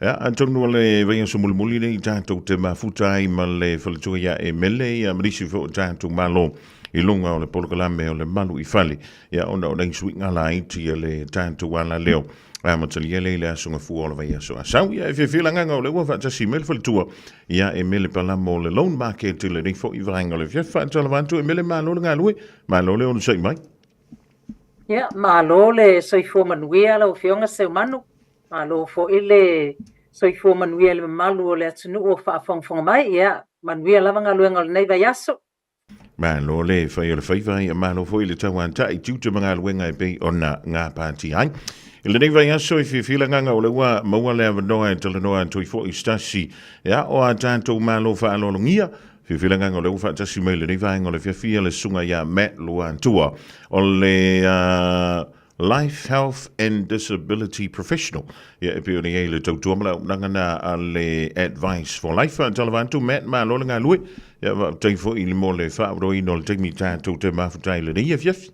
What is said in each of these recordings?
Ia, atonu o le vaiaso mulimuli lenei tatou te mafuta ai ma le faletua ia e mele ia ma nisi foi o tatou malo i luga o le polokalame o le Malu i Fale, ia ona o nai suiga laiti a le tatou alaleo e amatalia lea i le aso Gafua o le vaiaso a sau. Ia, e fiafia le agaga o lea ua faatasi mai le faletua ia e mele Palamo o le Loan Market i lenei foi vaega o le afiafi. Faatalofa atu e mele, malo le galue, malo le onosai mai. Ia, malo le soifua manuia lau Afioga Seumanu. Malo foi le soifua manuia i le mamalu o le atunuu o faafogafoga mai. Ia, manuia lava galuega o lenei vaiaso. Malo le fai o le faiva, ia malo foi le tauata'i tiute ma galuega e pei ona gapatia ai. I lenei vaiaso e fiafia le agaga o lea ua maua le avanoa e talanoa atu ai foi i se tasi ia o a tatou malo faaaloalogia. Fiafia le agaga o lea ua faatasi mai i lenei vaega o le afiafi le susuga ia Matt Luatua o le Life, Health and Disability Professional. Ia, e pei ona i ai le tautua ma le auaunaga na a le Advice for Life. Talofa atu, Matt, malo le galue. Ia, faafetai foi mo le faaavanoaina o le taimi tatou te mafuta ai i lenei afiafi.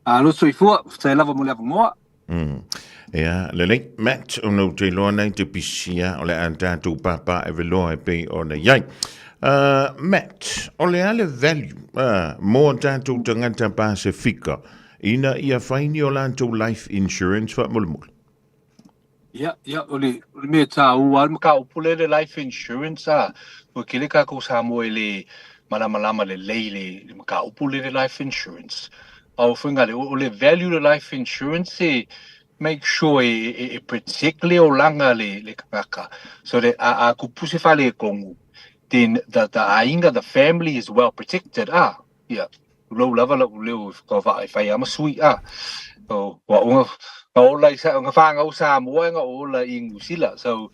Alo soifua, faafetai lava mo le avanoa. Ia, lelei, Matt, ona ou te iloa nei te pisia o le a tatou pāpā e veloa e pei ona i ai. Matt, o le a le value mo a tatou tagata Pasefika ina ia fai ni o latou life insurance faamolemole? Ia, ia, o le, o le mea tāua le mataupu lea le life insurance a, ua tele tatou Samoa e le malamalama lelei le, le mataupu lea le life insurance. A o faiga le, o le value le life insurance e make sure e, e, e protect le olaga le, le tagata. So that a, a tupu se faaletonu, then the, the aiga, the family is well protected. Ah, ia, tulou lava lou leo i whakawaa e whai ama sui a. So, wa unga, nga ola i sa, nga whāngau Samoa, nga ola i New Zealand. So,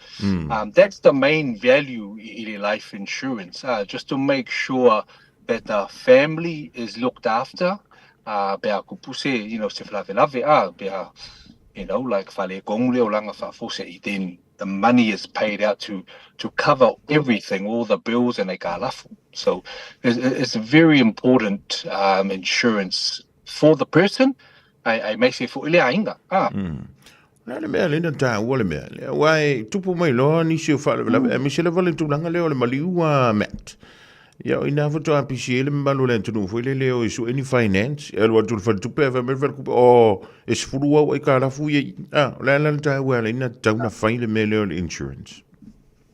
that's the main value i, i the life insurance, just to make sure that the family is looked after, pe a kupu se, you know, se whalavelave, pe a, you know, like whale kongu le olanga whaafose, then the money is paid out to cover everything, all the bills and aitalafu. So it's a very important insurance for the person, ai mai se foi le aiga. Ah. O le a le mea lena taua le mea lea, aua e tupu mai loa nisi o faalavelave, aemaise lava le tulaga lea o le maliu a Matt. Ia, o ina faatoa pisi ai le mamalu o le atunuu foi lele o e sue ni finance, e alu atu i le faletupe, ae fai mai le faletupe, oh, e 10 au aitalafu ia i i. Ah, o le a la le taua e ala ai ona tatau ona fai le mea lea o le insurance?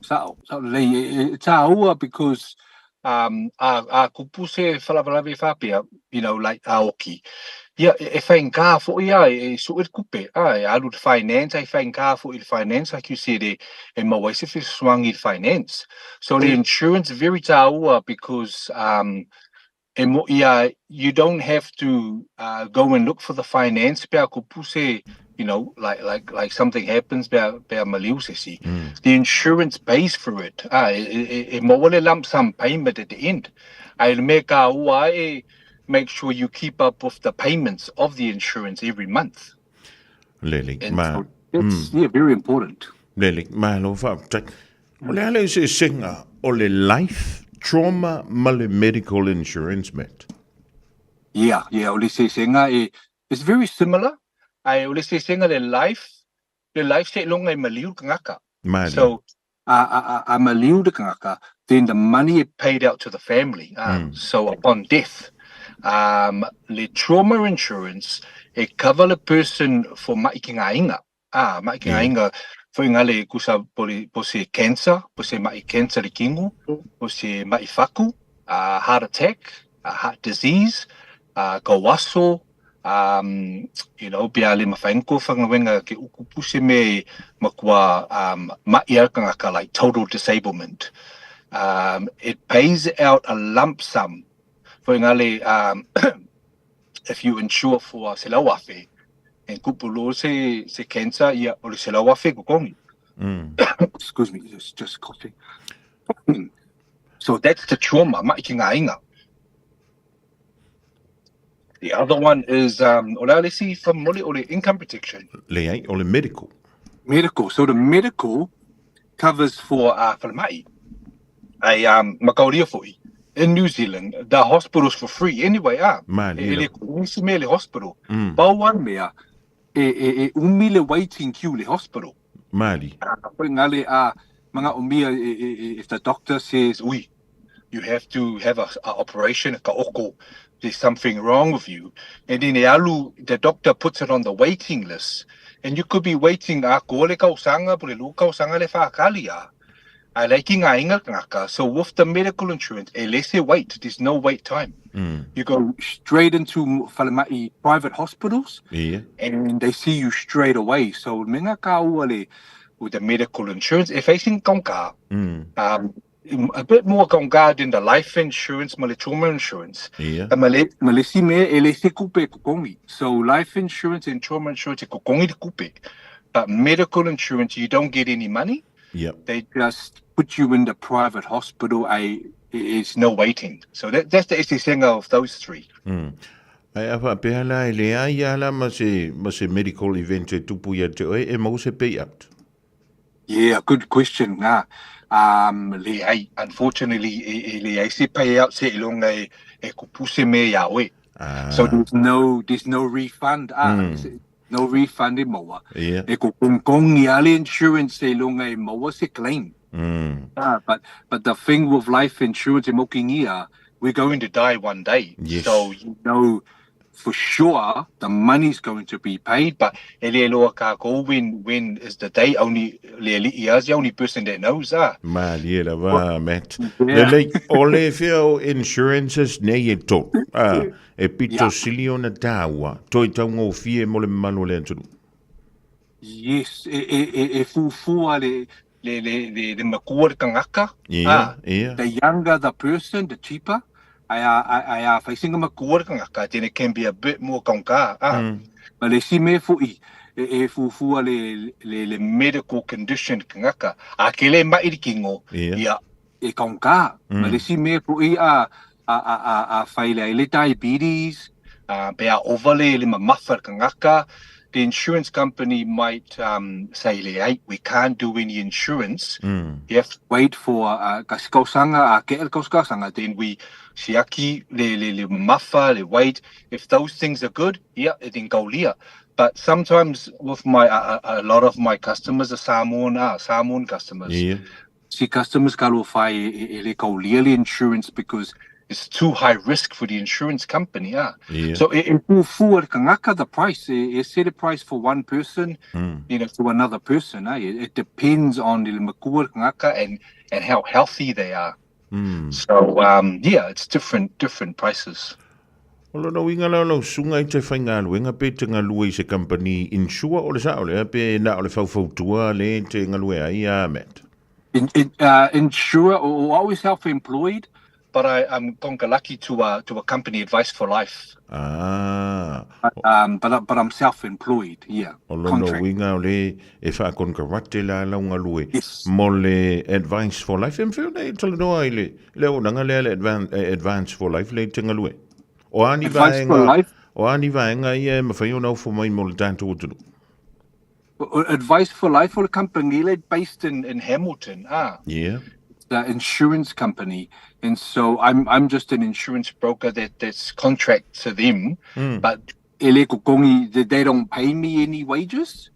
Sao, sao lelei, e taua because a, a kupu se faalavelave faapea, you know, like a oki, ia, e faigā foi a e sue le tupe, a e alu i le finance, ai faigā foi i le finance, like you said, e, e maua ai se fesoasoani i le finance. So the insurance very taua because e mo, ia, you don't have to go and look for the finance pe a kupu se, you know, like something happens pe a, pe a maliu se isi. The insurance pays for it. Ah, e, e, e maua le lump sum payment at the end. Ae le mea taua e make sure you keep up with the payments of the insurance every month. Lelei, And ma, so it's, yeah, very important. Lelei, malo faafetai. O le a le eseesega o le life, trauma ma le medical insurance, Matt? Yeah, o le eseesega e, it's very similar, ae o le eseesega le life, le life seiloga e maliu le tagata. Malie. So, a, a, a, a maliu le tagata, then the money is paid out to the family. So upon death. Le trauma insurance, e cover le person for ma'i ki ngā inga. Ah, ma'i ki ngā inga, foi ngā le kusa po, le, po se cancer, po se ma'i cancer le kingo, po se ma'i whaku, heart attack, heart disease, kauaso, you know, pe a le mawhai ko whangawenga ke uku puse me makua ma'i aukangaka, like total disablement. It pays out a lump sum. Foi ngā le, if you insure for se lau afe, and kupu lo se, se cancer, ia, o le se lau afe kokongi. Excuse me, it's just coughing. So that's the trauma, ma'i ki ngā inga. The other one is, o le a le isi whamole, o le income protection. Leai, o le medical. Medical. So the medical covers for whalema'i. Ai, makauria foi. In New Zealand, the hospital's for free anyway, ah. Malie E le lava. nisi mea le hospital. Pau a mea, e, e, e umi le waiting queue le hospital. Mali. Foi ngale a manaʻomia if the doctor says, ui, you have to have a, a operation ka oko, there's something wrong with you. And then e alu, the doctor puts it on the waiting list. And you could be waiting a ko le kausanga, po le lu kausanga le whakali a. I like ngā inga ngaka. So with the medical insurance, e lese wait, there's no wait time. You go straight into falemai private hospitals and they see you straight away. So me ngā kāua le with the medical insurance, e facing kaunga, a bit more kaunga than the life insurance, ma le trauma insurance. Ma le, ma le si me e le se kupe kokongi. So life insurance and trauma insurance e kokongi le kupe. But medical insurance, you don't get any money. They just put you in the private hospital. I, it's no waiting. So that, that's the esesenga of those three. Ai a whaapea la e le ai ia la ma se, ma se medical event e tupu ia te oe e mau se payout. Yeah, good question ngā. Le ai, unfortunately, e, e le ai se payout se ilonga e, e kupuse me ia oe. So there's no, there's no refund. Ah, no refund e maua. E ko kongkongi a le insurance e longa e maua se claim. Ah, but the thing with life insurance e mokingia, we're going to die one day. So you know for sure the money's going to be paid, but e le loa kākou when is the day, only le ali'i is the only person that knows, ah. Malie lava, Matt. Lelei, o le fea o insurances nei e tō. Ah, e pito sili ona tāua, toi taugofie mo le mamalu o le atunuu. Yes, e, e, e, e fuafua le, le, le, le, le makua le tagata. The younger the person, the cheaper. Ai a, ai, ai a whaisinga makua le tagata, then it can be a bit more kaunga. Ah. Ma le isi mea fo'i, e, e fuafua le, le, le medical condition tagata. A ke le mai le kino, ia, e kaunga. Ma le isi mea fo'i a, a, a, a, a whai le, le diabetes, pe a ova le, le mamafa le tagata, the insurance company might say le, hey, we can't do any insurance. You have to wait for ka se kausanga, a ke el kausanga, then we siaki le, le, le mamafa, le wait. If those things are good, yeah, then kaulia. But sometimes with my, a lot of my customers are Samoan, Samoan customers. Si customers ka lo whai e, e, e le kaulia le insurance because it's too high risk for the insurance company. Ah. So e, e fuafua le tagata the price, e, e set a price for one person, you know, to another person. Eh? It, it depends on le makua le tagata and how healthy they are. So yeah, it's different, different prices. O lona uiga la o lau susuga i te faigaluega pe te galue i se kamupani insure o le sao lea pe na o le faufautua le te galue ai a Matt? In, in, insure or always self-employed, but I, I'm konka lucky to a, to a company Advice for Life. But, but, but I'm self-employed, yeah. O lona uiga o le e whaakonkarate la lau galue mo le Advice for Life. E mawhai ona e talanoa i le, le auaunaga lea le Advance for Life le te galue. O a ni Advice for vaenga, Life. o a ni vaenga ia e mawhai ona ofo mai mo le tātou atunuu. Advice for Life o le company le based in, in Hamilton, ah. The insurance company. And so I'm, I'm just an insurance broker that, that's contract to them, but e le kokongi, they don't pay me any wages.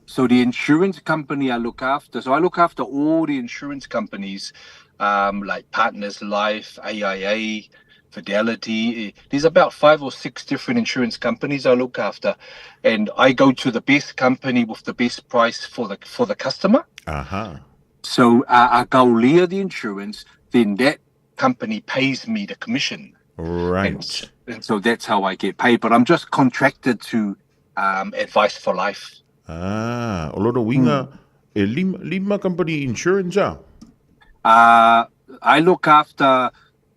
So the insurance company I look after, so I look after all the insurance companies, like Partners Life, AIA, Fidelity. There's about 5 or 6 different insurance companies I look after, and I go to the best company with the best price for the, for the customer. So I kaulia the insurance, then that company pays me the commission. And, and so that's how I get paid. But I'm just contracted to Advice for Life. Ah, o lona uiga, e lima, lima company insurance a? I look after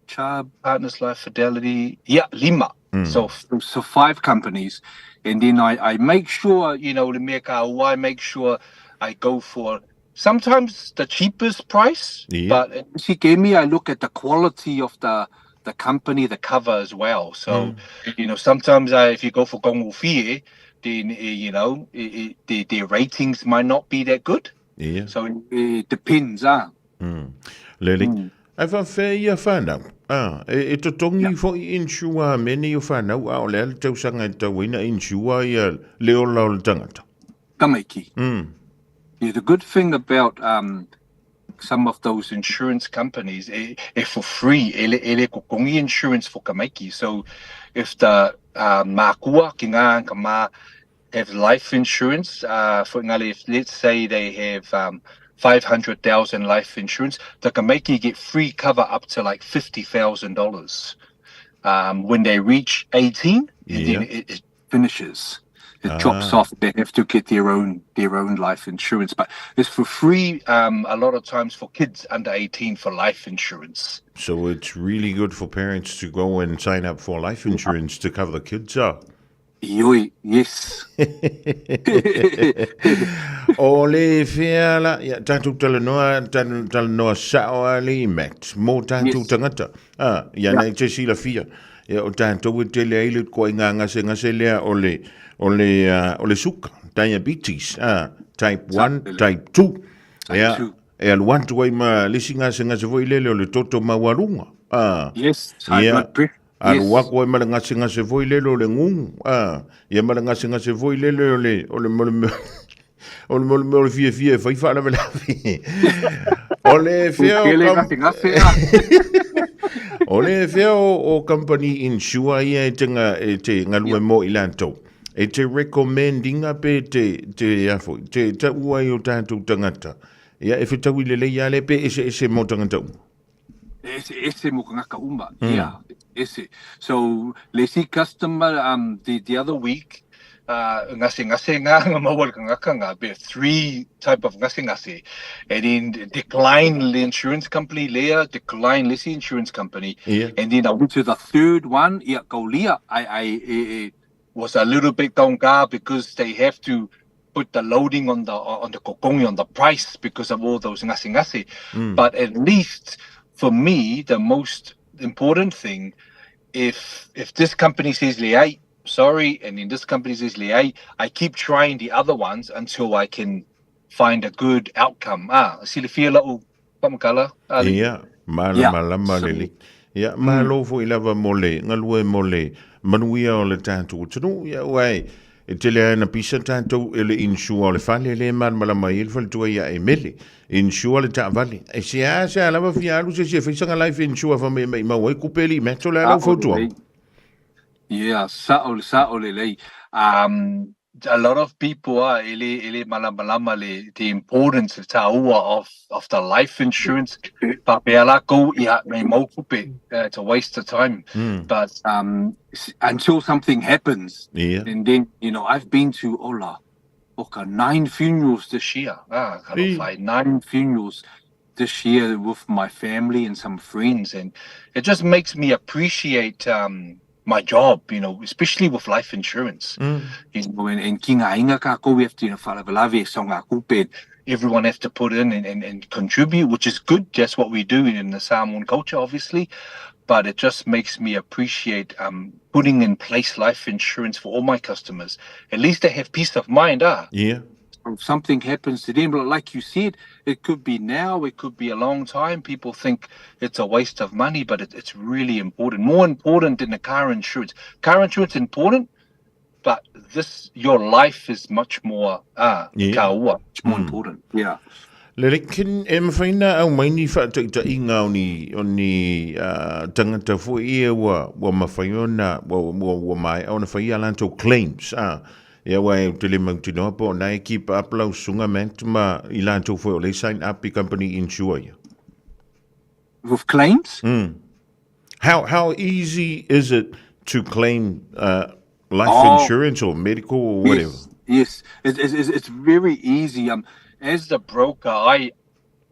Chubb, Partners Life, Fidelity, yeah, lima. So, so 5 companies. And then I, I make sure, you know, le mea ka ua, I make sure I go for sometimes the cheapest price, but si gave me, I look at the quality of the, the company, the cover as well. So, you know, sometimes I, if you go for Gongufie, then, you know, it, it, their ratings might not be that good. So it, it depends, ah. Lele, ai whaafea ia whanau? Ah, e, e totongi fo'i insure meni o whanau, a o le a le tausaga e tatau ai na insure ia le ola o le tangata. Tamaiti. Yeah, the good thing about um, some of those insurance companies, e, e for free, e le, e le kokongi insurance for kamaiki. So if the uh, makua ki ngā ka mā have life insurance, uh, for ngale, if let's say they have um, 500,000 life insurance, the kamaiki get free cover up to like $50,000 um, when they reach 18, and Yeah. then it, it finishes. It drops off. They have to get their own their own life insurance, but it's for free um, a lot of times for kids under 18 for life insurance. So it's really good for parents to go and sign up for life insurance to cover the kids up. Ioi, yes. O le fea la, ia, tātou talanoa, talanoa sao a le Matt, mō tātou Yes. tangata. Ah, ia nei te silafia. Ia, o tātou e tele ai le koa i ngā ngase ngase lea o le, o le, uh, o le suka, diabetes, ah, type 1, type 2. Type Ia, 2. e alu atu ai ma le isi gasegase foi lele o le toto maualuga. Ah, Yes, high ia, blood pressure. alu Yes. aku ai ma le gasegase foi lele o le gugu. Ah, ia ma le gasegase foi lele o le, o le, o le, o le, o le, o le fiafia e fai faalavelave. O le fea o Kele kam- gasegase a. o le fea o, o company insure ia e te, nga, e te ngalue mo i latou. E te recommendinga pe te, te, afo, te tau ai o tātou tangata. Ia, e whetaui lelei ia le pe ese ese mō tangata uma. Ese ese mo kangaka uma. Yeah, ese. So, le si customer um, the, the other week, uh, ngase ngase nga nga maua le kangaka nga be three type of ngase ngase. And then decline the insurance company lea, decline le si insurance company. Ia. And then I went to the third one, ia kaulia, I, I, e, e, was a little bit taugā because they have to put the loading on the on the kokongi on the price because of all those ngase ngase. But at least for me, the most important thing, if if this company says leai, sorry, and then this company says leai, I keep trying the other ones until I can find a good outcome. Ah, silafia la'u faamakala, Ali. Ia, malamalama lelei. Ia, malo foi lava mo le galue mo le manuia o le tatou atunuu. Ia, aua e tele lava ina pisa tatou i le insure o le fale lea e malamalama ai le faletua ia Emele. Insure le taavale. E seasea lava fia alu se isi e fai sana life insure fai mai e maimau ai kupe alii Matt. O le a lau fautuaga? Yeah, sa'o, sa'o lelei. Um, a lot of people ah, e le, e le malamalama le, the importance, le tāua of, of the life insurance. Faapea lākou, ia, me mau kupe, uh, it's a waste of time. Mm. But um, until something happens, Ia. and then, you know, I've been to, ola, oka, nine funerals this year. Ah, ka Ei. whai, nine funerals this year with my family and some friends. And it just makes me appreciate um, my job, you know, especially with life insurance. Mm. You know, and, and ki ngā inga kākou, we have to, you know, whalavelave, so ngā kupe, everyone has to put in and, and, and contribute, which is good. That's what we do in the Samoan culture, obviously. But it just makes me appreciate um, putting in place life insurance for all my customers. At least they have peace of mind, ah. Ia. If something happens to them, like you said, it could be now, it could be a long time. People think it's a waste of money, but it, it's really important. More important than the car insurance. Car insurance important, but this your life is much more ah Yeah. kaua, much more important. Yeah. Lelei, kin e mawhai na au mai ni whaataitaiga o ni, o ni uh, tangata foi ia ua, ua mawhai ona, ua, ua, ua maea ona whai a lātou claims. Ah, ia ua e te le mautinoa po o na e keep up lau sunga Matt ma i lātou foi o le sign up i company insure ia. With claims? How, how easy is it to claim uh, life Oh. insurance or medical or whatever? Yes, yes. It, it, it's, it's very easy. Um, as the broker, I,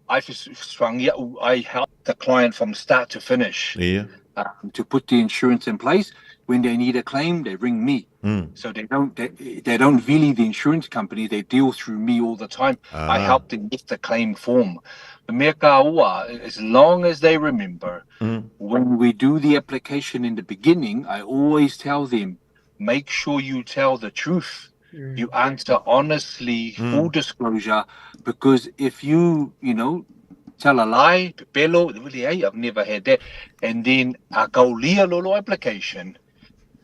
I just swung, yeah, I help the client from start to finish. Yeah. Um, to put the insurance in place. When they need a claim, they ring me. Mm. So they don't they, they don't really the insurance company. They deal through me all the time. I Ah. help them get the claim form. The mea kaua, as long as they remember, Mm. when we do the application in the beginning, I always tell them, make sure you tell the truth. You answer honestly, full disclosure, because if you, you know, tell a lie, pepelo, really, hey, I've never had that. And then a kaulia lolo application,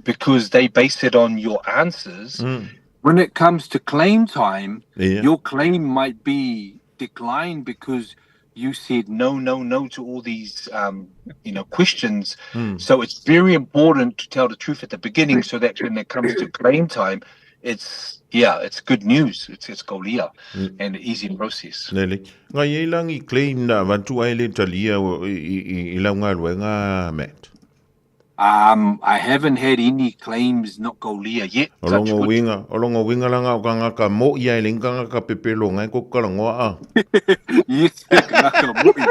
because they base it on your answers, Mm. When it comes to claim time, Ia. your claim might be declined because you said no, no, no to all these, um, you know, questions. So it's very important to tell the truth at the beginning so that when it comes to claim time, it's, yeah, it's good news. It's, it's kaulia and easy process. Lele. Ngai e langi claim na avatu ai le talia o- i, i, i, i lau galuega, Matt. Um, I haven't had any claims not kaulia yet. O Touch longo wood. winga, o longo winga langa o kangaka mo ia e le kangaka pepelo ngai ko kalangoa a. Yes, kangaka mo'i.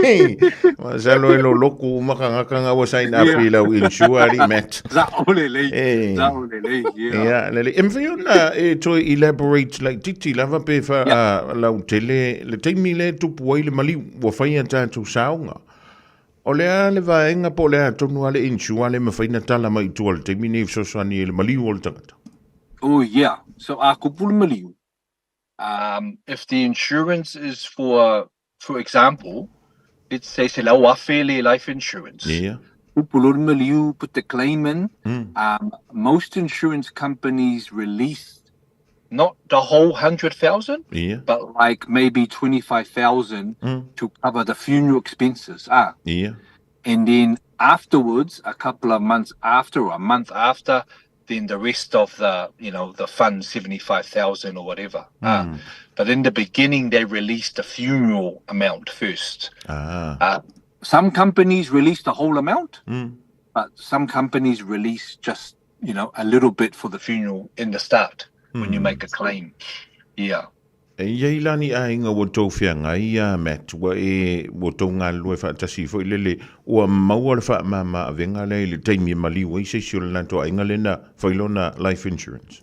Hey, masalo e lo loku uma kangaka nga wa sign up i lau insure ali Matt. Za ole lei. Eh. Za ole lei, yeah. Ia, lele. E mwhai ona e toe elaborate like titi lava pe wha yeah. lau tele, le taimi le tupu ai le maliu, ua whai a tātou saonga. O le a le vaenga po o le a tonu a le insure le mawhai na tala mai tua le taimi nei fesoasoani i le maliu o le tangata. Oh yeah. So a kupu le maliu. Um, if the insurance is for, for example, let's say se lau afe le life insurance. Yeah. Kupu le maliu, put the claim in. Um, most insurance companies release not the whole 100,000, Yeah. but like maybe 25,000 to cover the funeral expenses. Ah. Yeah. And then afterwards, a couple of months after, or a month after, then the rest of the, you know, the fund, 75,000 or whatever. Ah. But in the beginning, they released the funeral amount first. Ah. Some companies release the whole amount, but some companies release just, you know, a little bit for the funeral in the start when you make a claim. Yeah. E iai la ni aiga ua tou feagai ia Matt, ua e, ua tou galulue faatasi foi lele, ua maua le faamama avega lea i le taimi e maliu ai se isi o le latou aiga lea na fai lona life insurance.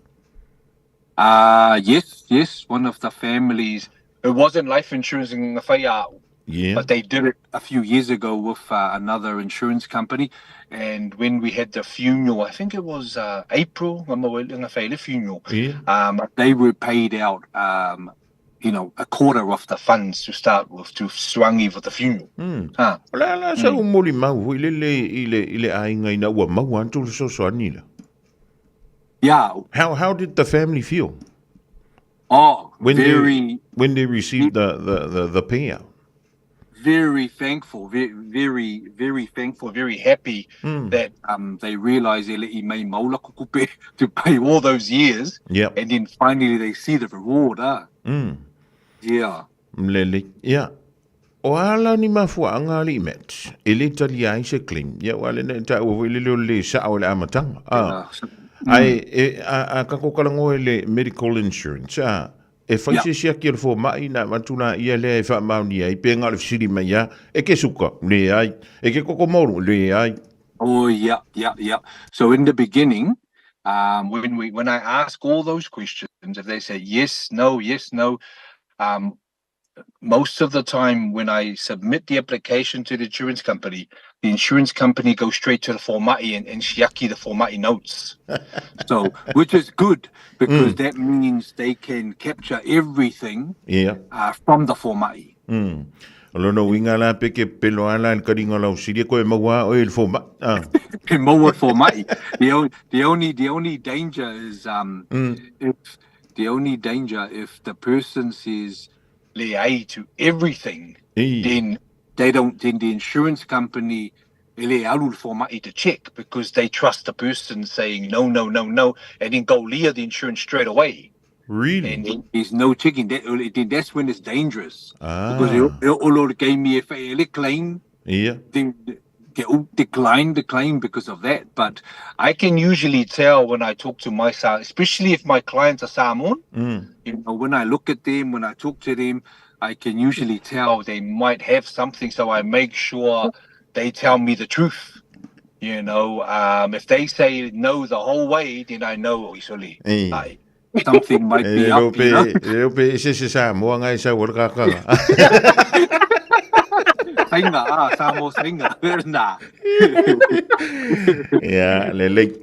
Yes, yes, one of the families, it wasn't life insurance in whai a'u, but they did it a few years ago with another insurance company. And when we had the funeral, I think it was April, nga maua nga whai le funeral, they were paid out, you know, a quarter of the funds to start with, to swangi for the funeral. Ah. O le a la sa u molimau foi lele i le, i le aiga ina ua maua atu le fesoasoani la. Yeah. How did the family feel? Oh, When very... they, when they received the payout? Very thankful, very, very, very thankful, very happy that they realize e le'i mai maula kukupe to pay all those years. And then finally they see the reward. Ah. Yeah. Lele. Yeah. O a la ni mafuaanga a alii Matt, e le talia ai se claim. Ia, ua lena e taua foi lele o le le sao o le amataga. Ah. Ae, e, a, a kako kalangoa i le medical insurance, a, e fai se siaki a le fomai na avatu la ia lea e faamaonia ai, pe na o le fesili mai a, e ke suka, leai, e ke koko molu, leai. Oh, yeah, yeah, yeah. So in the beginning, um, when we when I ask all those questions, if they say yes, no, yes, no, um, most of the time when I submit the application to the insurance company, the insurance company goes straight to the fomai and siaki the fomai notes. So, which is good because that means they can capture everything from the fomai. O lona uiga la pe ke pelo a la i le kaliga o lau sili e koe maua a oe i le fomai. Ah. Ke maua le fomai. The, the, only, the only danger is if the only danger if the person says leai to everything, then they don't, then the insurance company e le alu le fomai to check because they trust the person saying no, no, no, no, and then go lear the insurance straight away. Really? And then there's no checking. That, then that's when it's dangerous. Because o lo ke mi e whae le claim, then they all decline the claim because of that. But I can usually tell when I talk to my especially if my clients are Samoan, you know, when I look at them, when I talk to them, I can usually tell they might have something. So I make sure they tell me the truth. You know, if they say no the whole way, then I know, oh, isoli, ai, something might be E up, you know? e lo pe se se Samoa ngai sa ua le kakanga. Sainga, ah, Samoa sainga. Nah. Ia, lelei.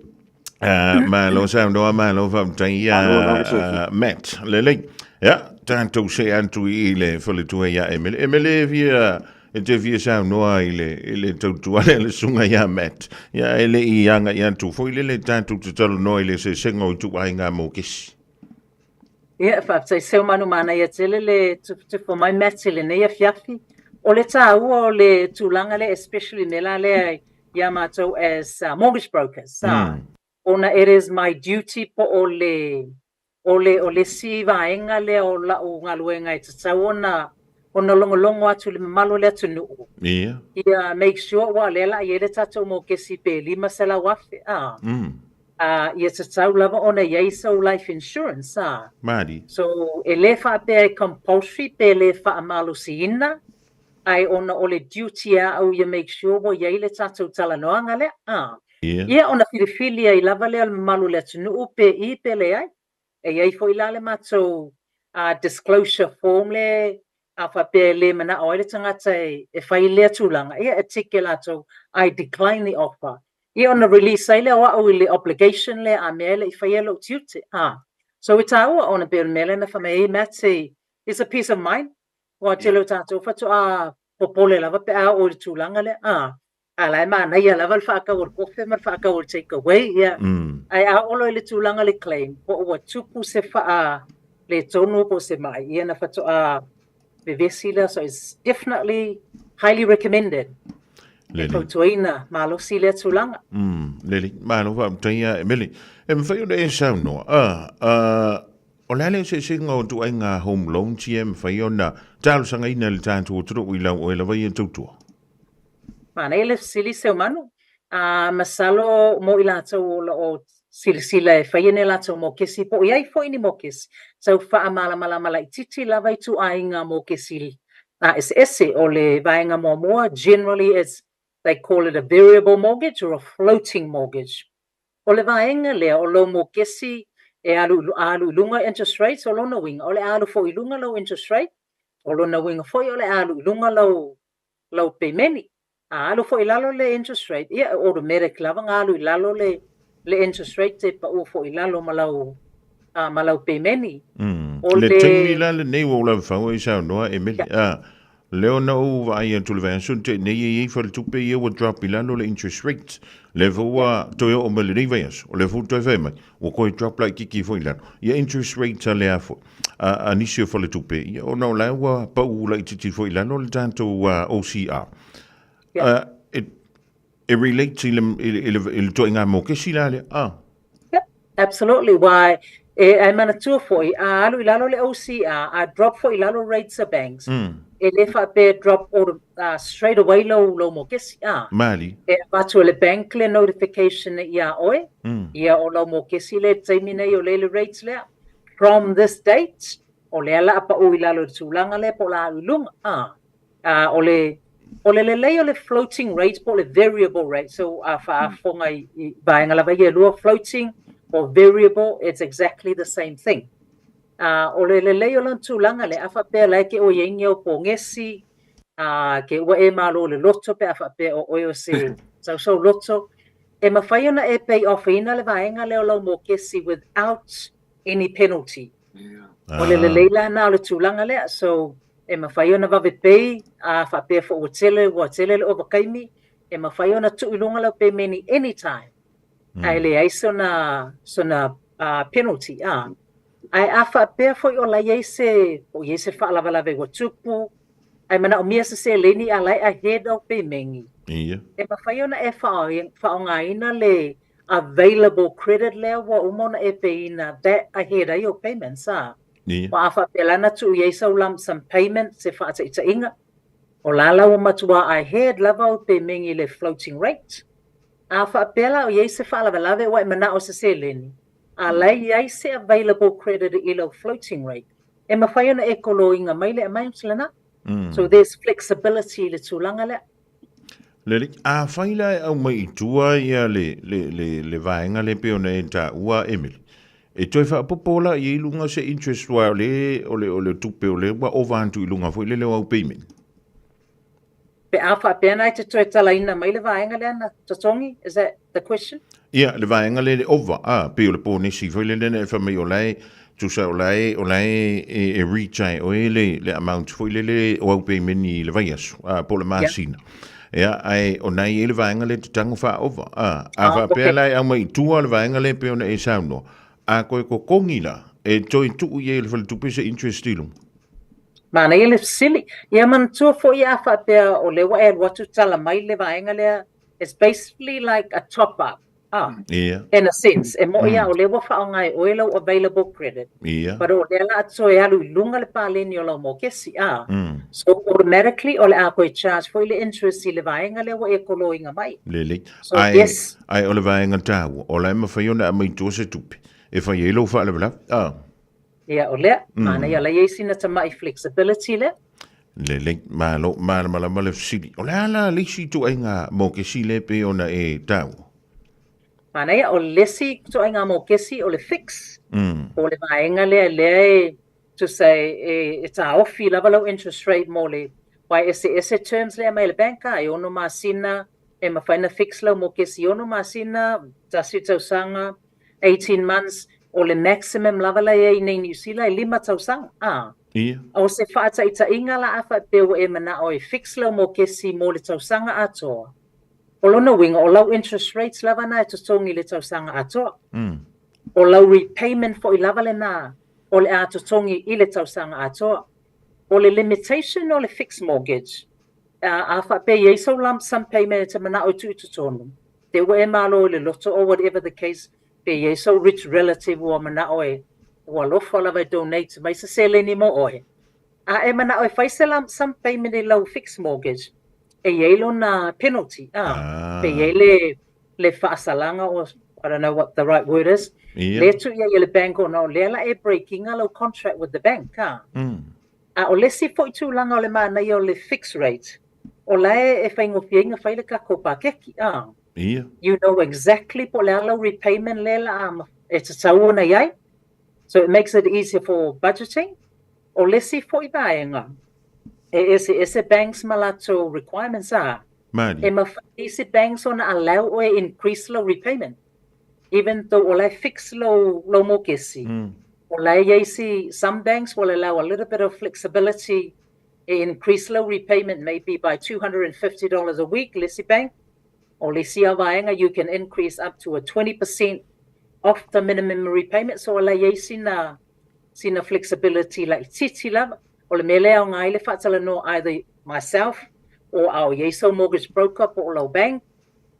Malo saunoa, malo faafetai ia Malo lava soifua. Matt. Lelei. Ia, tatou see atu i le faletua ia Emele. Emele e fia e te fia saunoa i le, i le tautua lea le susuga ia Matt. Ia, e le i agai atu foi lele tatou te talanoa i le eseesega o ituaiga mokesi. Ia, faafetai Seumanu manaia tele le tufatufa mai Matt i lenei afiafi. O le taua o le tulaga lea especially mea la lea ia matou as mortgage brokers. Ona it is my duty po o le o le o le isi vaega lea o lau galuega e tatau ona ona logologo atu i le mamalu o le atunuu. Ia. Ia make sure aua o lea la i ai le tatou mokesi pe $500,000 a. Ia tatau lava ona i ai sou life insurance a. Mali. So e le faapea e compulsory pe le faamalosiina ae ona o le duty a au ia make sure ua i ai le tatou talanoaga lea a. Ia. Ia ona filifili ai lava lea o le mamalu o le atunuu pe i pe leai. E i ai foi la le matou disclosure form lea a faapea e le manao ai le tagata e fai lea tulaga, ia e tike latou, I decline the offer. Ia ona release ai lea o au i le obligation lea a mea e le i faia lou tiute. A. So e taua ona pei o le mea lea na fai mai ai Matt, it's a peace of mind. Aua tele o tatou faatoa popole lava pe a oo i le tulaga lea. A. A la e manaia lava le faatau o le kofe ma le faatau o le take away, ia. Ae a oo loa i le tulaga le claim, po ua tupu se faaletonu po o se mai, ia na faatoa vevesi lea. So it's definitely highly recommended. E fautuaina malosi lea tulaga. Lelei, malo faafetai ia Emily. E mafai ona e saunoa, a, o le a le eseesega o ituaiga home loans ia e mafai ona talosagaina e le tatou atunuu i lau oe lava ia tautua? Manaia le fesili Seumanu. A masalo mo i latou o lo o silasila e faia ni a latou mokesi po o i ai foi ni mokesi, tau faamalamalama laitiiti lava ituaiga mokesi eseese. O le vaega muamua, generally it's they call it a variable mortgage or a floating mortgage. O le vaega lea o lou mokesi e alu, a alu i luga interest rates, o lona uiga o le a alu foi i luga lau interest rate, o lona uiga foi o le a alu i luga lau lau pemeni. A alu foi i lalo le interest rate, ia e automatic lava ona alu i lalo le le interest rate te pau foi i lalo ma lau ma lau pemeni. O le taimi la lenei ua ou lavafau ai saunoa Emily, a lea na ou vaai atu i le vaiaso na tea nei e i ai faletupe ia ua drop i lalo le interest rate. Lea foi ua toe oo mai lenei vaiaso, o lea foi ua toe fai mai ua toe drop laitiiti foi i lalo. Ia interest rate a lea foi a nisi o faletupe, ia ona o la ua pau laitiiti foi i lalo le tatou OCR. E relate i le, i le, i le, i le ituaiga mokesi la lea? Ah. Yep, absolutely. Why, e, ai manatua foi, a alu i lalo le OCR, a drop foi i lalo rates a banks, e le faapea drop auto, straight away lou, lou mokesi. Ah. Mali. E avatu e le bank le notification iā oe, ia o lau mokesi lea i le taimi nei o lea le rates lea, from this date, o lea la a pau i lalo i le tulaga lea po o le a alu i luga. Ah. A o le, o le lelei o le floating rate po o le variable rate, so a faafofoga i, i vaega lava ia e lua, floating or variable, it's exactly the same thing. A o le lelei o lona tulaga lea, a faapea la e ke ʻoe i ai ni au pogesi, a ke ua e malo i le loto pe a faapea o ʻoe o se sausau loto, e mafai ona e pay off ina le vaega lea o lau mokesi without any penalty. O le lelei la lena o le tulaga lea, so e mafai ona vave pay, a faapea foi ua tele, ua tele le ovakaimi, e mafai ona tuu i luga lau pemeni anytime, ae leai sona, sona penalty. Ae a faapea foi o la e i ai se, po o i ai se faalavelave ua tupu, ae manaomia se seleni a la e ahead au pemeni, e mafai ona e faaaogaina le available credit lea ua uma ona e pay ina that ahead ai au payments a. Aua a faapea la na tuu i ai sau lump sum payment se faataitaiga, o la la ua matua ahead lava au pemegi i le floating rate. A faapea la o i ai se faalavelave ua e manao i se seleni, a la e i ai se available credit i lau floating rate, e mafai ona e koloina mai le amount lena. So there's flexibility i le tulaga lea. Lelei, afai la e aumai i tua ia le, le, le, le vaega lea pei ona e taua Emily, e toe faaopoopo la i ai luga se interest aua o le, o le, o le tupe o lea ua ova atu i luga foi lele o au payment. Pe a faapea na e te toe talaina mai le vaega lea na totogi, is that the question? Ia, le vaega lea le ova, a, pei o le ponesi foi lele na e fai mai o la e Tusa o la e, o la e, e, e reach ai oe le, le amount foi lele o au pemeni i le vaiaso, a, po o le masina. Ia, ae o na i ai le vaega lea e te tago faaova. A, a Ah, faapea okay. la e aumai i tua le vaega lea e pei ona e saunoa, a toe totogi la, e toe tuu i ai e le faletupe se interest i luga. Manaia le fesili. Ia manatua foi a faapea o lea ua e alu atu tala mai le vaega lea, it's basically like a top up. Ah, Ia. in a sense, e moʻi a o lea ua faaaoga e oe lau available credit. Ia. But o lea la a toe alu i luga le paleni o lau mokesi, ah. So automatically o le a toe charge foi le interest i le vaega lea ua e koloina mai. Lelei. So Ae, yes. ae o le vaega taua, o la e mafai ona aumai i tua se tupe e fai ai lou faalavelave. Ah. Ia, o lea, manaia la i ai sina tamai flexibility lea. Lelei, malo, malamalama le fesili. O le a la le isi ituaiga mokesi lea e pei ona e taua? Manaia, o le isi ituaiga mokesi o le fix. O le vaega lea lea e tusa e, e taofi lava lau interest rate mo le aua e eseese terms lea e aumai e le bank a, e ono masina e mafai ona fix lau mokesi i ono masina, tasi tausaga, 18 months, o le maximum lava la e i ai nei Niu Sila e lima tausaga, a. Ia. O se faataitaiga la a faapea ua e manao e fix lau mokesi mo le tausaga atoa, o lona uiga o lau interest rates lava na e totogi i le tausaga atoa. O lau repayment foi lava lena o le a totogi i le tausaga atoa. O le limitation o le fixed mortgage, a, a faapea e i ai sau lump sum payment e te manao e tuu i totonu, te ua e malo i le loto or whatever the case, pe i ai sou rich relative ua manao e, ua alofa lava e donate mai se seleni mo oe, a e manao e fai se lump sum payment i lau fixed mortgage, e i ai lona penalty, a, pe i ai le, le faasalaga or I don't know what the right word is, Ia. le tuu i ai e le bank ona o lea la e break ina lau contract with the bank, a. A o le isi foi tulaga o le manaia o le fixed rate, o la e faigofie ai ona fai le tatou pakeki, a. Ia. You know exactly po o le a lau repayment lea la a e tatau ona i ai. So it makes it easier for budgeting. O le isi foi vaega, e eseese banks ma latou requirements, a. Malie. E mafai e isi banks ona allow oe e increase lau repayment. Even though o la e fix lou, lou mokesi, o la e i ai isi, some banks will allow a little bit of flexibility e increase lau repayment maybe by $250 a week, le isi bank. O le isi lava vaega, you can increase up to a 20% off the minimum repayment. So o la e i ai sina, sina flexibility laitiiti lava. O le mea lea e aoga ai le faatalanoa either myself or a o i ai sou mortgage broker po o lau bank,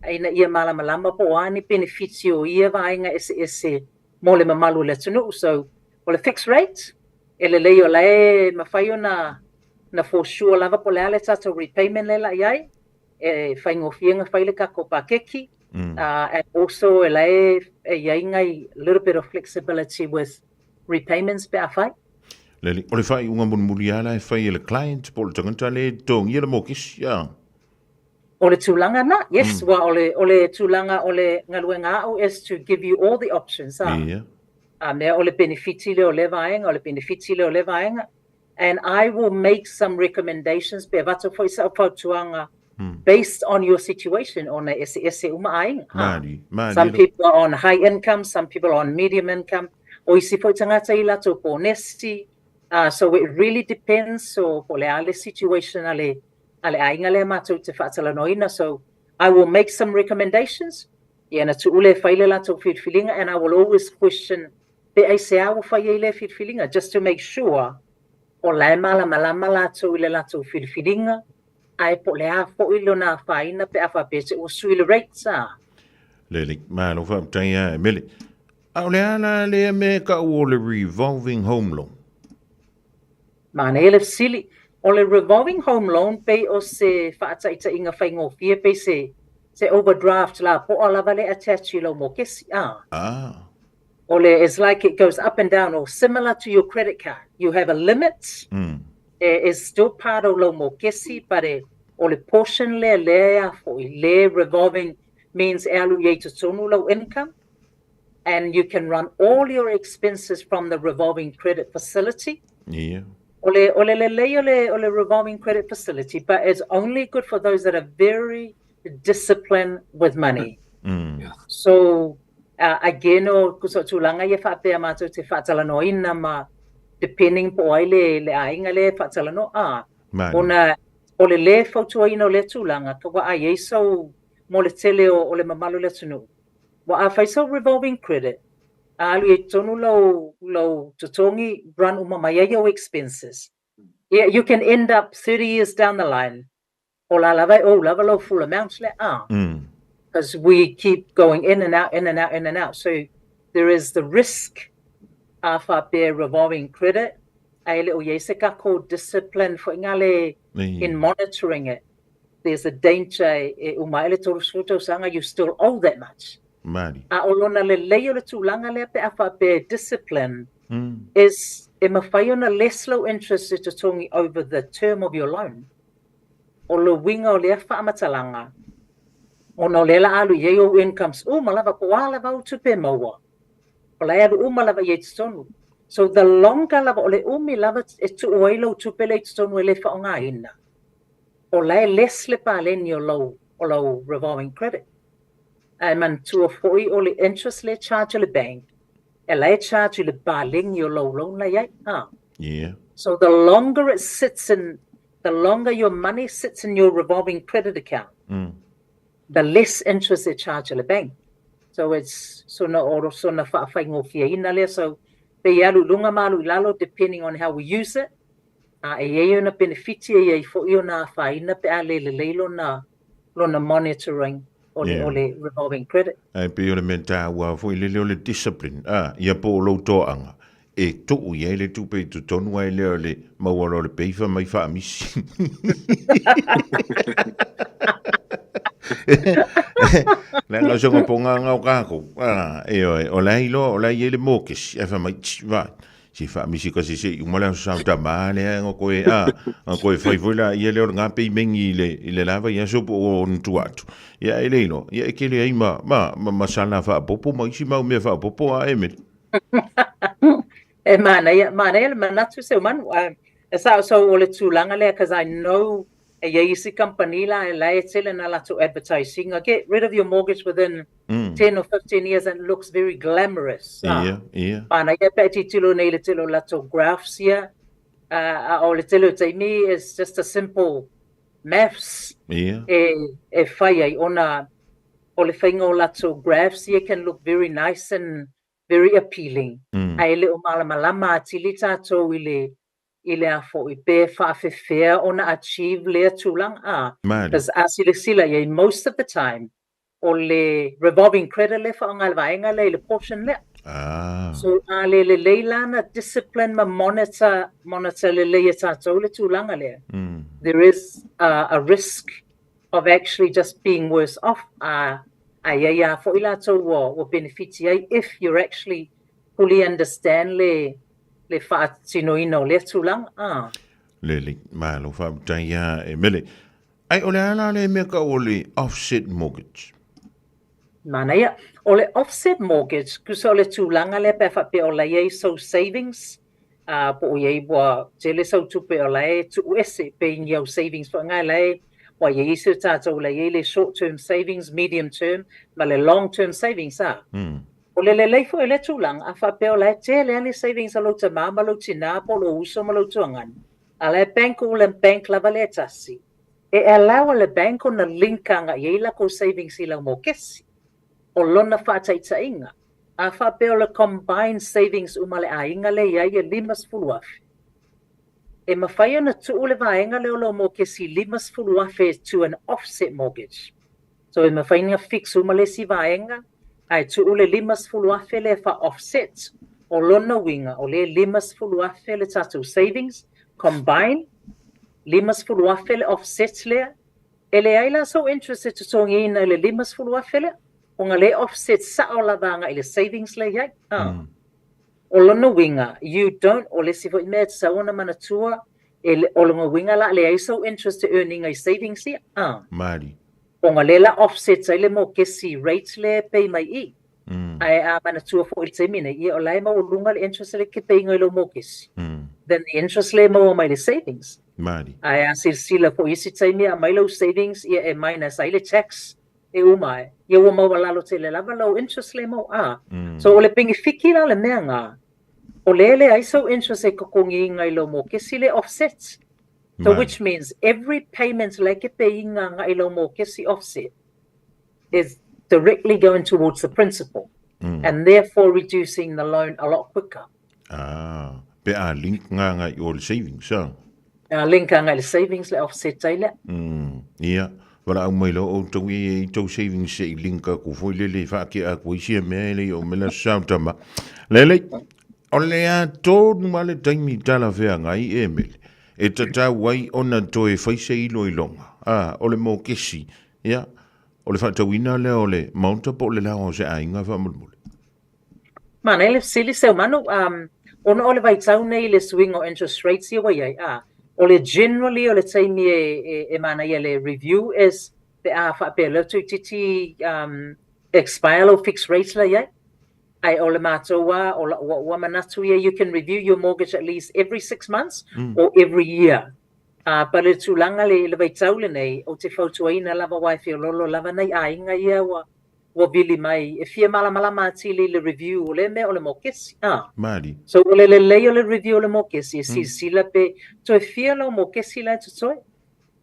ina ia malamalama po o a ni penefiti o ia vaega eseese mo le mamalu o le atunuu. So, o le fixed rate, e lelei o la e mafai ona na for sure lava po o le a le tatou repayment lea la i ai, e faigofie ona fai le tatou pakeki, and also e la e i ai nai little bit of flexibility with repayments pe a fai. Lelei, o le faaiuga mulimuli lava la e fai e le client po o le tagata lea e totogia le mokesi, a? O le tulaga na, yes, ua o le, o le tulaga o le galuega a'u is to give you all the options, a, Ia. a mea o le penefiti lea o lea vaega, o le penefiti lea o lea vaega, and I will make some recommendations pe avatu foi sa'u fautuaga based on your situation ona e eseese uma aiga, a. Malie, malie Some lo. people are on high income, some people are on medium income, o isi foi tagata i latou ponesi, so it really depends, so po o le a le situation a le a le aiga lea matou te faatalanoaina, so I will make some recommendations, ia na tuu lea e fai le latou filifiliga and I will always question pe aisea ua fai ai lea filifiliga just to make sure o la e malamalama latou i le latou filifiliga ae po o le a foi lona afaina pe a faapea te ua sui le rates a. Lelei, malo faafetai a Emele. A o le a la lea mea e tau o le revolving home loan? Manaia le fesili. O le revolving home loan pei o se faataitaiga faigofie pei se se overdraft lapoa lava lea attach i lau mokesi, a. Ah. O le it's like it goes up and down or similar to your credit card. You have a limit. E is still part o lau mokesi but e o le portion lea lea e a foi le revolving means e alu i ai totonu lau income. and you can run all your expenses from the revolving credit facility. Ia. O le, o le lelei o le, o le revolving credit facility, but it's only good for those that are very disciplined with money. So, Again o kusa o tulaga ia faapea matou te faatalanoaina ma depending po o ai le le aiga lea e faatalanoa a ona o le lē fautuaina o lea tulaga ka ua a i ai sou mo le tele o o le mamalu o le atunuu ua a fai sou revolving credit a alu i ai totonu lou lou totogi run uma mai ai ou expenses ia you can end up 30 years down the line o la lava e ou lava lou full amount lea a because we keep going in and out in and out in and out so there is the risk a faapea revolving credit ae le o i ai se takou discipline foi ngale in monitoring it there's a danger e uma ae le 30 tausaga you still owe that much. Mali. A o lona lelei o le tulaga lea pe a faapea e discipline is e mafai ona less lou interest e totogi over the term of your loan. O le uiga o lea faamatalaga, ona o lea la alu i ai ou incomes uma lava po o a lava au tupe e maua, o la e alu uma lava i ai i totonu. So the longer lava, o le umi lava e tuu ai lou tupe lea i totonu e le faaaogaina, o la e less le paleni o lou, o lou revolving credit. Ae manatua foi o le interest lea e charge e le bank, e la e charge i le paleni o lou loan la i ai. A. So the longer it sits in, the longer your money sits in your revolving credit account, the less interest e charge e le bank. So it's sona o sona faafaigofieina lea. So pei e alu i luga ma alu i lalo depending on how we use it. A e i ai ona penefiti e i ai foi ona afaina pe a le lelei lona lona monitoring o le, o le revolving credit. Ae pei o le mea taua foi lele o le discipline, a, ia po o lou toaga, e tuu i ai le tupe i totonu ai lea o le maua loa o le peifa mai faamisi. Leaga o se gopogaga o kākou, a, ioe, o la e iloa o la e i ai le mokesi, ae fai mai, tsi, vai, se faamisi kasi se i uma le aso sau tama lea nga koe, a, nga koe fai foi la ia lea o le ngā peimengi i le, i le lava i aso po o ona tua atu. Ia e le iloa, ia e kele ai ma, ma, ma, ma sala faapopo ma isi mau mea faapopo a Emily. E manaia, manaia le manatu Seumanu. E sao so o le tulaga lea cause I know e iai isi company la e la e tele na latou advertising get rid of your mortgage within 10 or 15 years and it looks very glamorous. Ia, ia. Manaia pe a tilotilo nei i le tele o latou graphs ia, a o le tele o taimi is just a simple maths e e fai ai ona o le faiga o latou graphs ia can look very nice and very appealing ae le o malamalama atili tatou i le i le a foi pe faafefea ona achieve lea tulaga a cause a silasila i ai most of the time o le revolving credit lea e faaaoga e le vaega lea i le portion lea. So a le lelei la na discipline ma monitor, monitor lelei e tatou le tulaga lea, there is a risk of actually just being worse off, a a i ai lava foi latou ua ua benefiti ai if you're actually fully understand le le faatinoina o lea tulaga. Ah. Lelei, malo faafetai ia e Mele. Ai o le a la le mea kau o le offset mortgage? Manaia. O le offset mortgage, tusa o le tulaga lea pe a faapea o la e i ai sou savings, ā, po o i ai ua tele sau tupe o la e tuuese pe i ni au savings foi na la e, ua i ai isi o tatou la e i ai le short term savings, medium term ma le long term savings, ā. O le lelei foi o lea tulaga, a faapea o la e tele lava le savings a lou tamā ma lou tinā po o lou uso ma lou tuagana, a la e bank all and bank lava lea e tasi, e allow e le bank ona link agai i ai lakou savings i lau mokesi. O lona faataitaiga, a faapea o le combined savings uma a le aiga lea i ai e $50,000, e mafai ona tuu le vaega lea o lou mokesi $50,000 to an offset mortgage. So e mafai ona fix uma le isi vaega ae tuu le $50,000 lea fa offset. O lona uiga o lea e $50,000 le tatou savings combine, $50,000 le offset lea, e leai la sou interest e totogiina i le $50,000 lea ona lea e offset sao lava agai i le savings lea i ai. O lona uiga, you don't, o le isi foi mea e tatau ona manatua, e le, o lona uiga la, leai sou interest e earn ina i savings ia, a. Mali. Ona lea la offset ai le mokesi rate lea e pay mai i. Ae a manatua foi i le taimi nei, ia o la e maualuga le interest lea e te pay ina i lou mokesi than the interest lea e maua mai i le savings. Mali. Ae a silasila foi i isi taimi a aumai lou savings, ia e minus ai le tax. e uma ai, ia ua maualalo tele lava lou interest le maua a. So o le penefiki la o le mea na, o lea e leai sou interest e totogiina i lou mokesi le offset. So which means every payment la e te pay-ina agai i lou mokesi offset is directly going towards the principal and therefore reducing the loan a lot quicker. Ah, pe a link nga nga i o le savings, ah? A link agai i le savings le offset ai lea. Ia, valaau mai loa outou ia i tou savings se i link aku foi lele i faakea aku ai sia mea e le i oo mai le aso sao tama. Lelei, o le a tonu lava le taimi talafeagai e Mele, e tatau ai ona toe fai se iloiloga, a, o le mokesi, ia, o le faatauina lea o le maota po o le laoa o se aiga faamolemole. Manaia le fesili Seumanu, ona o le vaitau nei i le suiga o interest rates ia ua i ai, a, o le generally o le taimi e manaia le review is pe a faapea lea toeitiiti expire lou fixed rate la i ai, ae o le matou lava, o la'u ua manatu ia you can review your mortgage at least every 6 months or every year. But i le tulaga i le vaitau lenei, ou te fautuaina lava aua e feoloolo lava nai aiga ia ua ua vili mai e fia malamalama atili i le review o lea mea o le mokesi. A. Mali. So o le lelei o le review o le mokesi e silasila pe toe fia lau mokesi la e totoe.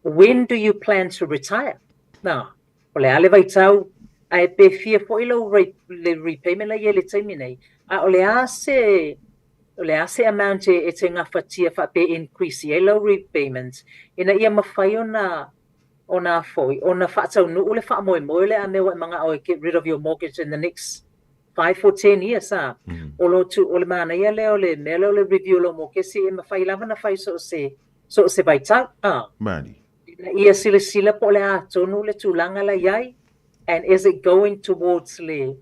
When do you plan to retire? Na, o le a le vaitau ae pe fia foi lou le repayment la i ai i le taimi nei, a o le a se o le a se amount e te gafatia faapea e increase i ai lau repayment ina ia mafai ona ona foi, ona faataunuu le faamoemoe lea a mea ua e manao e get rid of your mortgage in the next 5 or 10 years a. O lo tu, o le manaia lea o le mea lea o le review o lou mokesi e mafai lava ona fai so o se, so o se vaitau a. Mali. Ina ia silasila po o le a tonu le tulaga la i ai and is it going towards le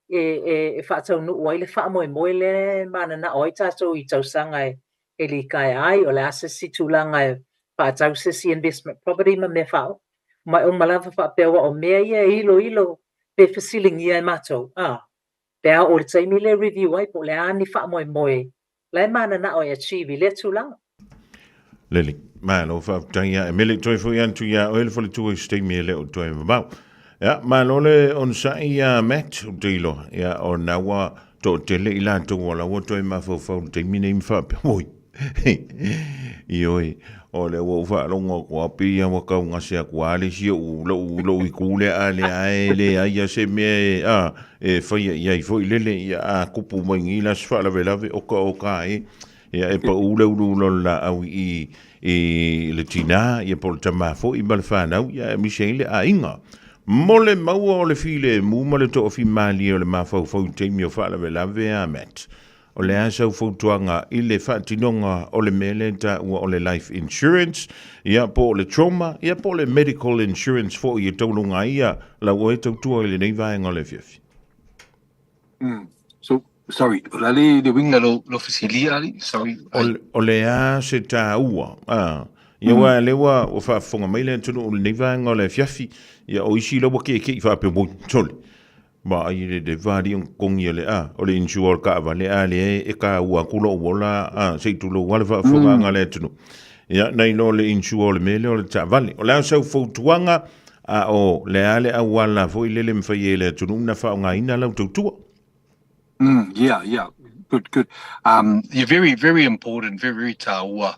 e, e, e faataunuu ai le faamoemoe lea e mananao ai tatou i tausaga e, e likaea ai, o le a se isi tulaga e faatau se isi investment property ma mea faaoo. Ma e uma lava faapea aua o mea ia e iloilo pe fesiligia e matou, a, pe a oo i le taimi lea e review ai po o le a ni faamoemoe la e mananao e achieve i lea tulaga. Lelei, malo faafetai ia Emily, toe foi atu ia oe le faletua i se taimi e le o toe mamao. Ia, malo le onosai ia Matt, ou te iloa, ia, ona ua toatele i latou o la ua toe mafaufau i le taimi nei ma faapea, oi, ioe, o lea ua ou faalogo atu lava pei lava ua taugase atu lava le isi ou, lou, lou itu lea, a lea lava e leai lava se mea e, a, e faia i ai foi lele, ia, a tupu mai nei la se faalavelave, oka oka e, ia, e pau le uluulu o le laau i, i le tinā, ia, po o le tamā foi ma le fanau, ia, aemaise ai le aiga. Mo le maua o le filemu ma le toafimalie o le mafaufau i taimi o faalavelave a Matt, O le a sau fautuaga i le faatinoga o le mea lea e taua o le life insurance, ia po o le trauma, ia po o le medical insurance foi e taulunga ai ia lau oe tautua i lenei vaega o le afiafi. So, sorry, o le a le, le uiga lo, lo fesili, Ali? Sorry. O, o le a se taua, a, ia aua lea ua, ua faafofoga mai le atunuu i lenei vaega o le afiafi, ia o isi la ua ke'eke'i faapea, oi, sole, Ma ai le le vali o totogi o le a, o le insure o le taavale a lea e taua atu lou ola a, se i tulou lava le faafofogaaga a le atunuu. Ia, nai lo le insure o le mea lea o le taavale. O le a sau fautuaga, a o le a le auala foi lele e mafai ai e le atunuu ona faaaogaina lau tautua? Yeah, yeah. Good, good. Yeah, very, very important, very, very taua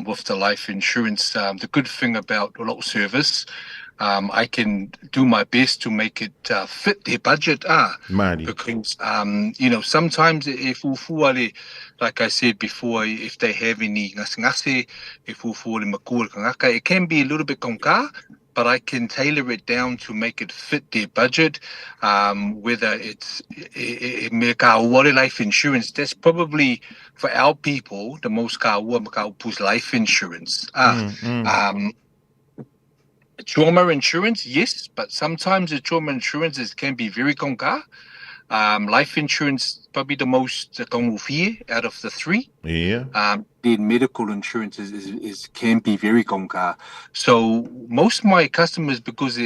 with the life insurance. The good thing about lou service, I can do my best to make it fit their budget ah. Mali. Because sometimes e fuafua le, like I said before, if they have any gasegase, e fuafua le makua le tagata, it can be a little bit taugata, but I can tailor it down to make it fit their budget, whether it's e mea kaua le life insurance, that's probably for our people the most kaua mataupu is life insurance ah. Trauma insurance, yes, but sometimes the trauma insurance is, can be very taugata. Life insurance probably the most taugofie out of the three. Then medical insurance is can be very taugata. So most of my customers, because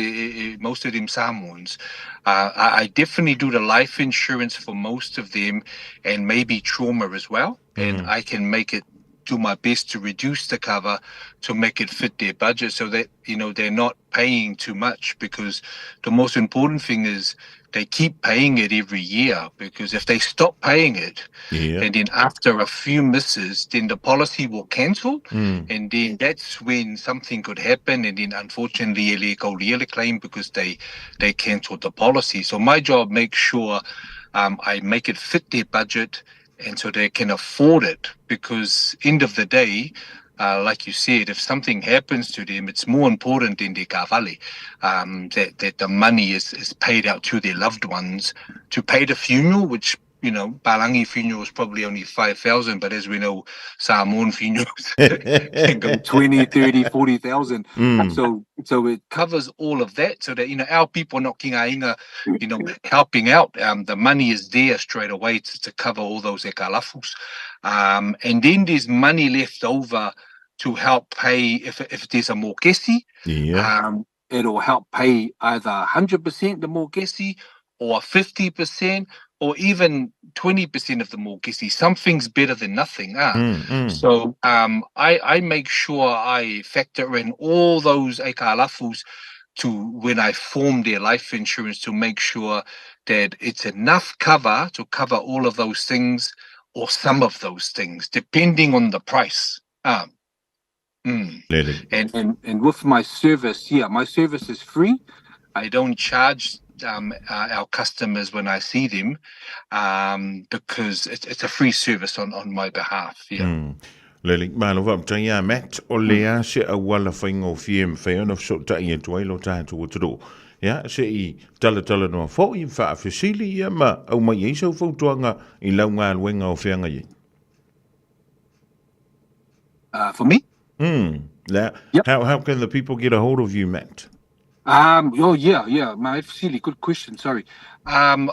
most of them Samoans, I definitely do the life insurance for most of them, and maybe trauma as well, and I can make it do my best to reduce the cover to make it fit their budget so that, you know, they're not paying too much because the most important thing is they keep paying it every year because if they stop paying it, yeah. and then after a few misses, then the policy will cancel. Mm. And then that's when something could happen. And then unfortunately, illegal claim because they, they cancelled the policy. So my job, make sure um, I make it fit their budget and so they can afford it because end of the day, uh, like you said, if something happens to them, it's more important than their kavali, um, that, that the money is, is paid out to their loved ones to pay the funeral, which you know, Balangi funeral is probably only 5,000, but as we know, Samoan funerals can go 20, 30, 40,000. Mm. So, so it covers all of that so that, you know, our people not kingainga, you know, helping out. Um, the money is there straight away to, to cover all those ekalafus. Um, and then there's money left over to help pay if, if there's a mortgage. Yeah. Um, it'll help pay either 100% the mortgage or 50% or even 20% of the mortgage. Something's better than nothing. Ah. Mm, mm. So um, I, I make sure I factor in all those ekalafus to when I form their life insurance to make sure that it's enough cover to cover all of those things or some of those things, depending on the price. Um, mm. And, and and with my service, yeah, my service is free. I don't charge um, uh, our customers when I see them um, because it's, it's a free service on, on my behalf. Yeah. Mm. Lele, malo faafetai ia Matt, o le a se auala faigofie e mafai ona fesootai atu ai lo tatou atunuu. Ia, se i talatalanoa foi, faafesili ia ma aumai ai sau fautuaga i lau galuega o feagai ai. Uh, for me? Mm. Yeah. Yep. How, how can the people get a hold of you, Matt? Um, oh, yeah, yeah. My silly, good question. Sorry. Um,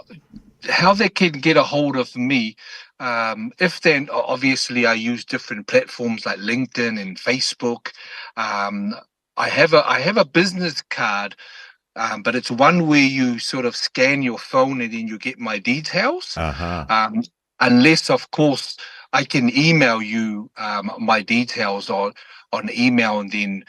how they can get a hold of me, um, if then obviously I use different platforms like LinkedIn and Facebook. Um, I have a I have a business card, um, but it's one where you sort of scan your phone and then you get my details. Uh-huh. Um, unless, of course, I can email you um, my details on on email and then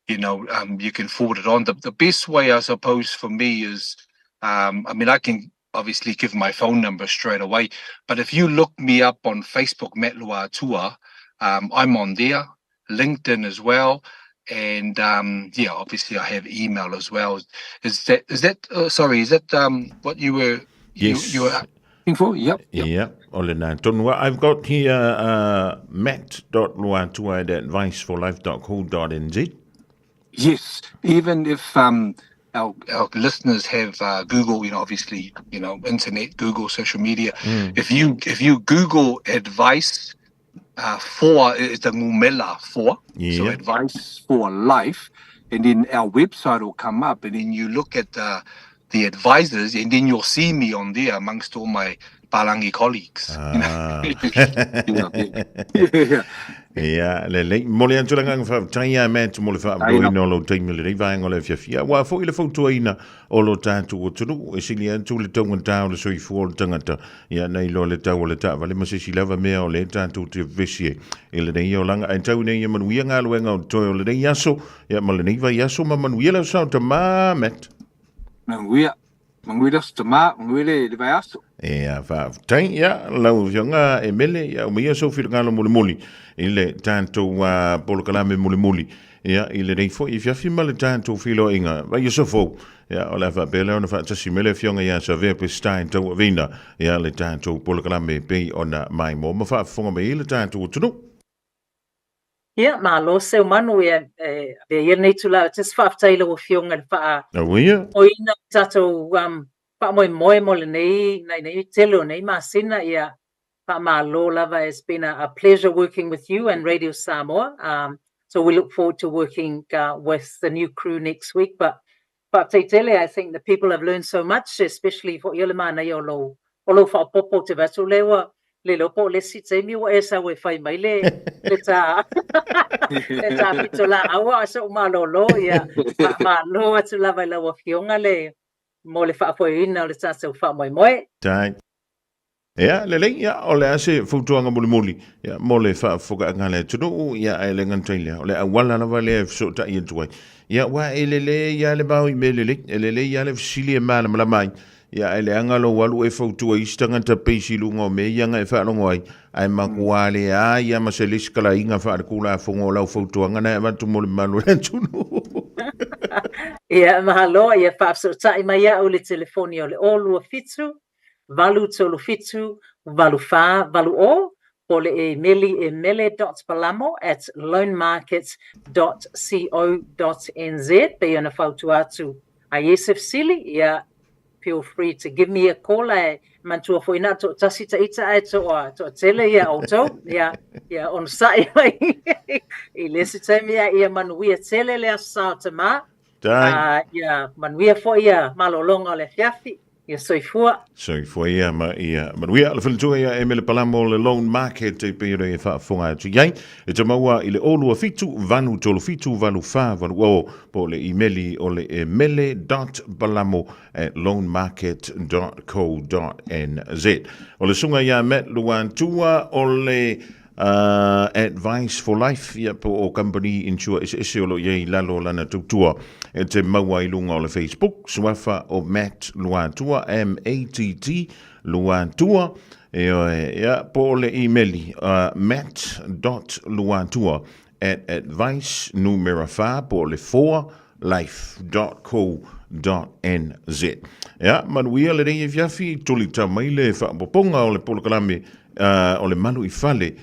you know um, you can forward it on. The, the best way, I suppose, for me is, um, I mean, I can obviously give my phone number straight away, but if you look me up on Facebook, Matt Luatua, um, I'm on there, LinkedIn as well. And um, yeah, obviously I have email as well. Is that is that uh, sorry? Is that um, what you were yes. you, you were asking for? Yep. Yep. Yep. O le nā tonu. I've got here uh, matt.luatua at adviceforlife.co.nz. Yes, even if um, our, our listeners have uh, Google, you know, obviously, you know, internet, Google, social media. Mm. If you if you Google advice uh, for it's a ngumela for, yeah. so advice for life, and then our website will come up, and then you look at the the advisors, and then you'll see me on there amongst all my Palangi colleagues. Ah. yeah. Ia, lelei. Mo le atu le agaga faafetai ia Matt mo le faapuloina o lou taimi o lenei vaega o le afiafi. Aua foi le fautuaina o lo tatou atunuu e sili atu le taugata o le soifua o le tagata. Ia, nei loa le tau o le taavale ma se isi lava mea o lea tatou te vevesi ai i lenei olaga. Ae tau ina ia manuia galuega o totoe o lenei aso, ia ma lenei vaiaso ma manuia lau sao tama, Matt. Manuia. Manuia le aso tama, manuia le, le vaiaso. Ia, faafetai, ia, lau Afioga e Mele, ia, aumaia sou finagalo mulimuli i le tatou uh, polokalame mulimuli, ia, i lenei foi afiafi ma le tatou feiloaiga vaiaso fou, ia, o le a faapea lea ona faatasi mai le Afioga ia Savea Peseta e tauaveina, ia, le tatou polokalame e pei ona maimoa ma faafofoga mai ai le tatou atunuu. Ia, malo Seumanu, ia, e avea ia lenei itula just faafetai i lau Afioga i le faa Auia. oina o tatou um, faamoemoe mo lenei, nai nei tele o nei masina, ia, faamalo lava, it's been a, a pleasure working with you and Radio Samoa. Um, so we look forward to working uh, with the new crew next week. But faafetai tele, I think the people have learned so much, especially for ia le manaia o lou, o lou faaopoopo ou te vaai atu lea ua le iloa po o le isi taimi ua e sau e fai mai le, le tā, le tā pitolaau a o so'u malōlō, ia, faamalo atu lava i lau Afioga le, mo le faafoeina o le tatou faamoemoe. Tai. Ia, lelei, ia, o le a se fautuaga mulimuli, ia, mo le faafofogaaga a le atunuu, ia, ae le gata i lea, o le auala lava lea e fesootai atu ai. Ia, aua e lelei lava le vao i mea lelei, e lelei lava le fesili e malamalama ai, ia, ae leaga lou alu e fautua i isi tagata page i luga o mea ia na e faalogo ai, ae matua leai lava ma se lesitalaina faaletulafono o lau fautuaga na e avatu mo le mamalu o le atunuu. Ia, mahalo, ia faafesootai mai au i le telefoni o le 027 837 8480 po o le imeli e mele.palamo@loanmarket.co.nz. Pei ona fautua atu a i ai se fesili, ia, feel free to give me a call. Ae manatua foi na o le toatasi ta ita ae toatele ia outou, ia, ia onosai mai i le isi taimi. Ae ia manuia tele le Aso Sa o Tamā. Ia manuia foi ia malologa o le afiafi. Ia soifua. Soifua ia ma ia manuia. Le faletua ia Emele Palamo le Loan Market e pei ona e faafofoga atu i ai. E te maua i le 027 837 8480 po o le imeli o le emele.palamo@loanmarket.co.nz. O le susuga ia Matt Luatua o le Advice for Life, ia, po o kamupani insure eseese o lo o i ai i lalo o lana tautua e te maua i luga o le Facebook, suafa o Matt Luatua, M-A-T-T Luatua, ioe, ia, po o le imeli, matt.luatua at advice numera 4 po o le 4 life.co.nz. Ia, manuia lenei afiafi, tuli mai le faaopoopoga o le polokalame o le Malu i Fale.